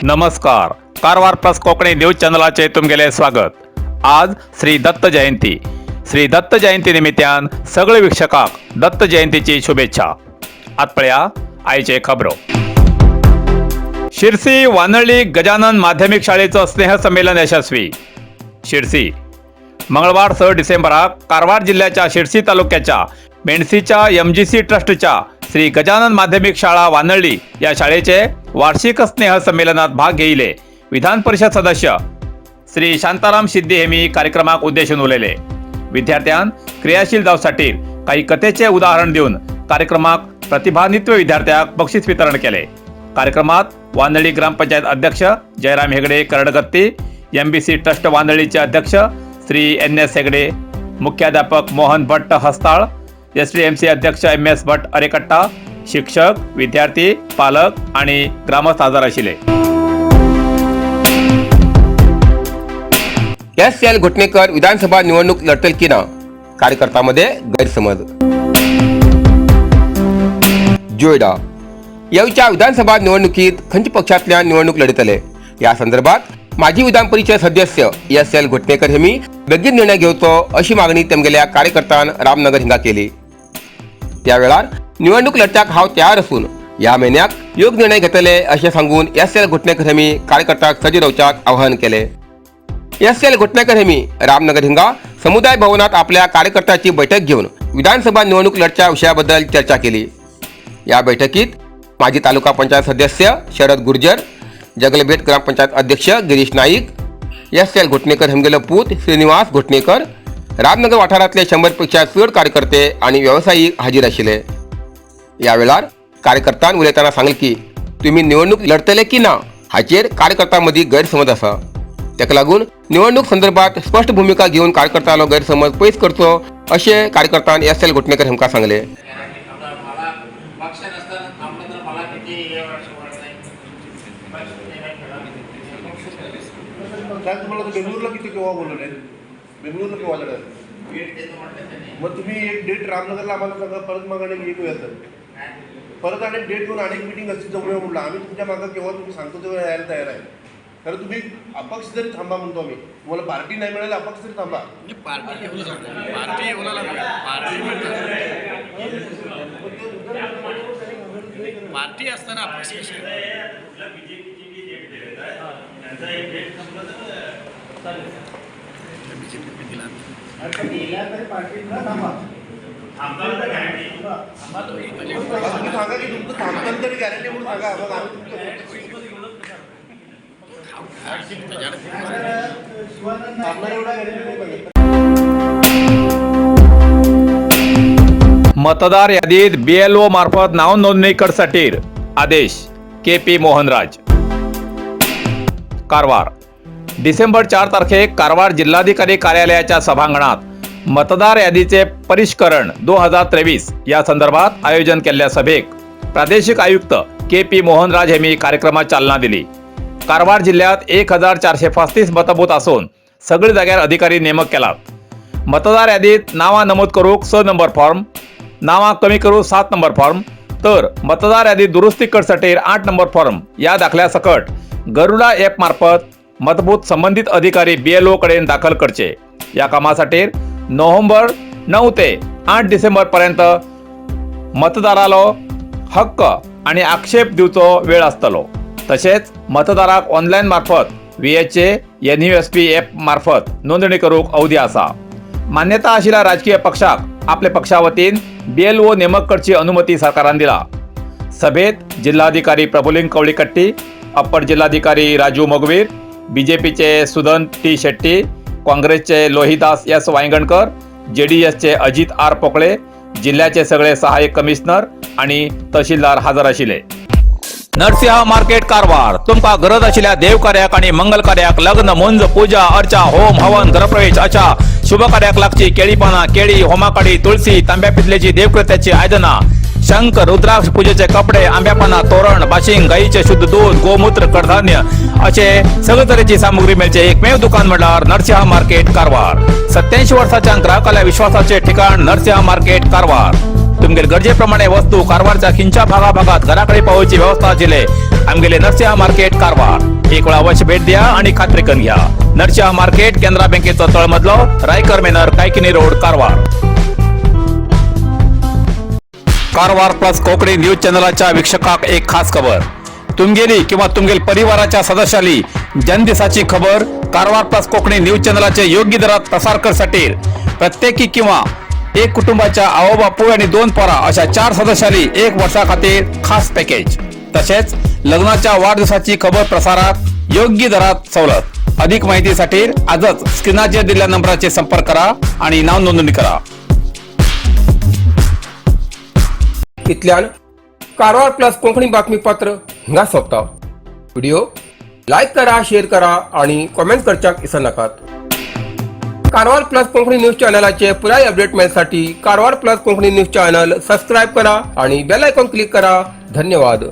नमस्कार, Karwar plus Konkani news चॅनलाचे तुमगेले स्वागत. आज श्री दत्त जयंती. श्री दत्त जयंती निमित्यान सगळे वीक्षकांक दत्त जयंतीची शुभेच्छा. आत पळया आयचे खबरो. शिरसी वानळी गजानन माध्यमिक शाळेचं स्नेहसंमेलन यशस्वी. शिरसी, मंगळवार 6 डिसेंबराक कारवार जिल्ह्याच्या शिरसी तालुक्याच्या मेणसीच्या एमजीसी ट्रस्टच्या श्री गजानन माध्यमिक शाळा वानळी या शाळेचे वार्षिक स्नेह संमेलनात भाग घेतले विधान परिषद सदस्य श्री शांताराम सिद्धी हेमी कार्यक्रमाक उद्देशून उलयले. विद्यार्थ्यां क्रियाशील जावसाठी काही कथेचे उदाहरण देऊन कार्यक्रमाक प्रतिभान्वित विद्यार्थ्याक बक्षीस वितरण केले. कार्यक्रमात वानळी ग्रामपंचायत अध्यक्ष जयराम हेगडे करडगत्ती, एमबीसी ट्रस्ट वानळीचे अध्यक्ष श्री एन एस हेगडे, मुख्याध्यापक मोहन भट्ट हस्ताळ, एसडीएमसी अध्यक्ष एम एस भट्ट अरेकट्टा, शिक्षक, विद्यार्थी, पालक आणि ग्रामस्थ हजर आशिल्ले. एस एल घोटणेकर विधानसभा निवडणूक लढतील की ना, कार्यकर्त्यांमध्ये गैरसमज. जोयडा, येवच्या विधानसभा निवडणुकीत खंयच्या पक्षांतल्यान निवडणूक लढयतले या संदर्भात माजी विधान परिषद सदस्य एस एल घोटणेकर हेमी बेगीन निर्णय घेवचो अशी मागणी तेमगेल्या कार्यकर्त्यान रामनगर हिंगा केली. त्या वेळार निवडणूक लढच्याक हांव तयार असून या म्हयन्याक योग्य निर्णय घेतले अशें सांगून एस एल घोटणेकर हेमी कार्यकर्त्यांक सज्ज रावच्याक आवाहन केले. एस एल घोटणेकर हेमी रामनगर हिंगा समुदाय भवनात आपल्या कार्यकर्त्यांची बैठक घेऊन विधानसभा निवडणूक लढच्या विषयाबद्दल चर्चा केली. या बैठकीत माजी तालुका पंचायत सदस्य शरद गुर्जर, जगलभेट ग्रामपंचायत अध्यक्ष गिरीश नाईक, एस एल घोटणेकर हेमगेलो पूत श्रीनिवास घोटणेकर, रामनगर वाठारांतले 100 पेक्षा चड कार्यकर्ते आणि व्यावसायिक हाजीर आशिल्ले. या वेळार कार्यकर्त्यान उलयतना सांगले की तुम्ही निवडणूक लढतले की ना हाचेर कार्यकर्त्यां मदीं गैरसमज आसा. ताका लागून निवडणूक संदर्भात स्पश्ट भुमिका घेवन कार्यकर्त्यांलो गैरसमज पयस करचो अशें कार्यकर्त्यान एस एल घोटणेकर हांकां सांगले. आता मला पक्ष नसताना थांबलं तर मला किती हे वाटत नाही. पक्ष नाही केला. साहेब, तुम्हाला बेंगळूरला किती केव्हा बोलवले? बेंगळूरला केव्हा जाणार? भेट देतो म्हटलं त्यांनी. मग तुम्ही एक डेट रामनगरला आम्हाला सांगा. परत मग आणि एक वेळ तर काय? परत आणि डेट घेऊन अनेक मिटिंग असतील जवळ म्हटलं. आम्ही तुमच्या मागं केव्हा तुम्ही सांगतो तेव्हा यायला तयार आहे. कारण तुम्ही अपक्ष जरी थांबा म्हणतो आम्ही. तुम्हाला पार्टी नाही मिळाली, अपक्ष तरी थांबा. नाही, पार्टी येऊ लागली, पार्टी येऊ लागली, पार्टी मिळतात. पार्टी असताना अपक्ष कशी? बीजेपी दिला. तुम्ही सांगा की तुमचं थांबताल तरी गॅरंटी म्हणून सांगा, मग आम्ही तुमचं थांबणार एवढा गॅरंटी नाही पाहिजे. मतदार यादीत बीएलओ मार्फत नाव नोंदणी करसाठी आदेश. K P Mohanraj, Karwar. December 4 तारखेक कारवार जिल्हाधिकारी कार्यालयाच्या सभांगणात मतदार यादीचे परिष्करण 2023 या संदर्भात आयोजन केलेल्या सभेक प्रादेशिक आयुक्त के पी मोहनराज यांनी कार्यक्रमात चालना दिली. कारवार जिल्ह्यात 1435 मतबूथ असून सगळे जाग्यार अधिकारी नेमक केलात. मतदार यादीत नावां नमूद करूक 6 नंबर फॉर्म, नावां कमी करू 7 नंबर फॉर्म, तर मतदार यादी दुरुस्ती करसाठी 8 नंबर फॉर्म या दाखल्यासकट गरुडा ॲप मार्फत मतबूथ संबंधित अधिकारी बीएलओ कडेन दाखल करचे. या कामासाठी नोव्हेंबर 9 ते 8 डिसेंबर पर्यंत मतदारालो हक्क आणि आक्षेप दिवचो वेळ आसतलो. तशेंच मतदाराक ऑनलायन मार्फत व्हीएचए एनयूएसपी ॲप मार्फत नोंदणी करूक अवधी आसा. मान्यता आशिल्ल्या राजकीय पक्षाक आपल्या पक्षा वतीन बीएलओ नेमक करची अनुमती सरकारान दिला. सभेत जिल्हाधिकारी प्रभुलिंग कवळीकट्टी, अप्पर जिल्हाधिकारी राजू मोगवीर, बीजेपीचे सुदन टी शेट्टी, काँग्रेसचे लोहिदास एस वायंगणकर, जेडीएसचे अजित आर पोकळे, जिल्ह्याचे सगळे सहाय्यक कमिशनर आणि तहसीलदार हजर आशिल्ले. नरसिंह मार्केट कारवार. तुमका गरज आशिल्ल्या देवकार्याक आणि मंगल कार्याक, लग्न, मुंज, पूजा अर्चा, होम हवन, घरप्रवेश अशा शुभ कार्याक लागची केळी पाना, केळी, होमाकाडी, तुळशी, तांब्या पितलेची देवकृत्याची आयदना, शंख, रुद्राक्ष, पूजेचे कपडे, आंब्यापाना तोरण, बाशिंग, गाईचे शुद्ध दूध, गोमूत्र, कडधान्य असे सगळे तरेची सामुग्री मेळचे एकमेव दुकान म्हटल्यार नरसिंह मार्केट कारवार. 87 वर्षाच्या ग्राहकाला विश्वासाचे ठिकाण नरसिंह मार्केट कारवार. तुमगेले गरजे प्रमाणे वस्तू कारवारच्या खिंच्या भागाभागात घराकडे पावोवची व्यवस्था आशिल्ले आमगेले नरसिंहा मार्केट कारवार. एक वेळा अवश्य भेट द्या आणि खात्री करून घ्या. नरसिंहा मार्केट, केनरा बँकेचो तळमजलो, Raikar manor, Kaikini road, Karwar. Karwar plus Konkani news चॅनलाच्या वीक्षकाक एक खास खबर. तुमगेली किंवा तुमगेल परिवाराच्या सदस्याली जन्मदिसाची खबर कारवार प्लस कोकणी न्यूज चॅनलाचे योग्य दरात प्रसार करसाठी प्रत्येकी किंवा एक कुटुंबाच्या आओ बापूय आणि 2 पोरा अशा 4 सदस्याली 1 वर्षा खातीर खास पॅकेज, तसेच लग्नाच्या वाढदिवसाची खबर प्रसारात योग्य दरात सवलत. अधिक माहितीसाठी आजच स्क्रीनाचेर दिलेल्या नंबराचे संपर्क करा आणि नाव नोंदणी करा. इतल्यान कारवार प्लस कोंकणी बातमीपत्र हिंगा सोंपता. व्हिडिओ लायक करा, शेअर करा आणि कॉमेंट करच्याक विसरनाकात. कारवार प्लस कोंकणी न्यूज चॅनलाचे पुराय update मेळसाठी Karwar plus Konkani news channel subscribe करा आणि बेल आयकॉन क्लिक करा. धन्यवाद.